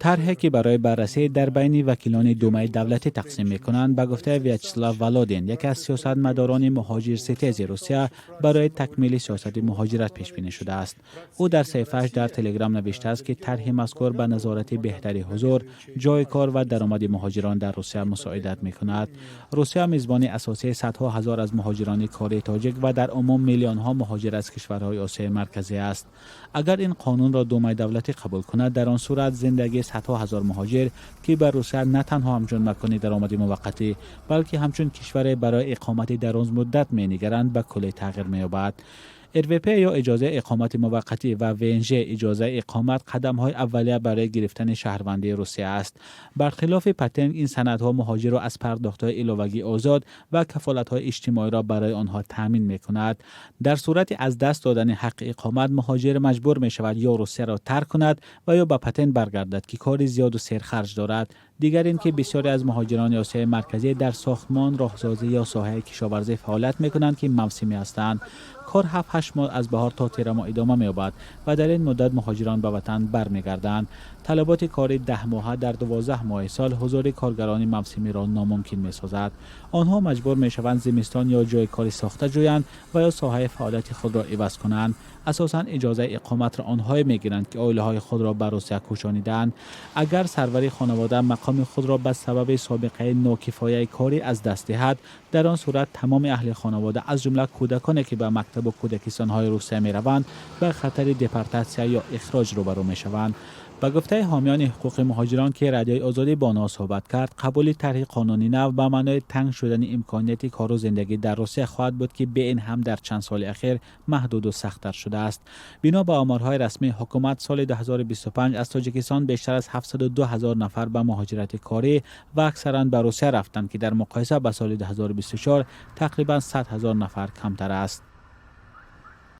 Тарҳе, ки барои баррасӣ дар байни вакилони Думаи давлатӣ тақсим мекунанд, ба гуфтаи Вячеслав Володин, яке аз сиёсатмадорони муҳоҷирситези Русия, барои такмили сиёсати муҳоҷират пешбинӣ шудааст. Ӯ дар саҳифааш дар Телеграм навиштааст, ки тарҳи мазкур ба назорати беҳтари ҳузур, ҷойи кор ва даромади муҳоҷирон дар Русия мусоидат мекунад. Русия мизбони асосии садҳо ҳазор аз муҳоҷирони кории тоҷик ва дар умум миллионҳо муҳоҷир аз кишварҳои Осиёи Марказӣ аст. Агар ин қонунро Думаи давлатӣ қабул кунад, дар он сурат зиндагии садҳо ҳазор муҳоҷир, ки ба Русия на танҳо ҳамчун макони даромади муваққатӣ, балки ҳамчун кишваре барои иқомати дарозмуддат менигаранд, ба куллӣ тағйир меёбад. РВП ё иҷозаи иқомати муваққатӣ ва ВНЖ, иҷозаи иқомат, қадамҳои аввалия барои гирифтани шаҳрвандии Русия аст. Бархилофи патент, ин санадҳо муҳоҷирро аз пардохтҳои иловагӣ озод ва кафолатҳои иҷтимоиро барои онҳо таъмин мекунад. Дар сурати аз даст додани ҳаққи иқомат, муҳоҷир маҷбур мешавад ё Русияро тарк кунад ва ё ба патент баргардад, ки кори зиёду серхарҷ дорад. Дигар ин ки бисёре аз муҳоҷирони Осиёи Марказӣ дар сохтмон, роҳсозӣ ё соҳаи кишоварзӣ фаъолият мекунанд, ки мавсимӣ ҳастанд. Кор 7-8 моҳ, аз баҳор то тирамоҳ, идома меёбад ва дар ин муддат муҳоҷирон ба ватан бармегарданд. Талаботи кори 10 моҳа дар 12 моҳи сол ҳузури коргарони мавсимиро номумкин месозад. Онҳо маҷбур мешаванд зимистон ё ҷои кори сохта ҷӯянд ва ё соҳаи фаъолияти худро иваз кунанд. Асосан иҷозаи иқоматро онҳое мегиранд, ки оилаҳои худро ба Русия кӯчонидаанд. Агар сарвари хонавода мақоми худро ба сабаби собиқаи нокифояи корӣ аз даст диҳад, дар он сурат тамоми аҳли хонавода, аз ҷумла кӯдаконе, ки ба мактабу кӯдакистонҳои Русия мераванд, ба хатари депортатсия ё ихроҷ рӯбарӯ мешаванд. Ба гуфтаи ҳомиёни ҳуқуқи муҳоҷирон, ки Радиои Озодӣ бо онҳо суҳбат кард, қабули тарҳи қонуни нав ба маънои танг шудани имконияти кору зиндагӣ дар Русия хоҳад буд, ки бе ин ҳам дар чанд соли ахир маҳдуду сахттар шудааст. Бино ба оморҳои расмии ҳукумат, соли 2025 аз Тоҷикистон бештар аз 702 ҳазор нафар ба муҳоҷирати корӣ ва аксаран ба Русия рафтанд, ки дар муқоиса ба соли 2024 тақрибан 100 ҳазор нафар камтар аст.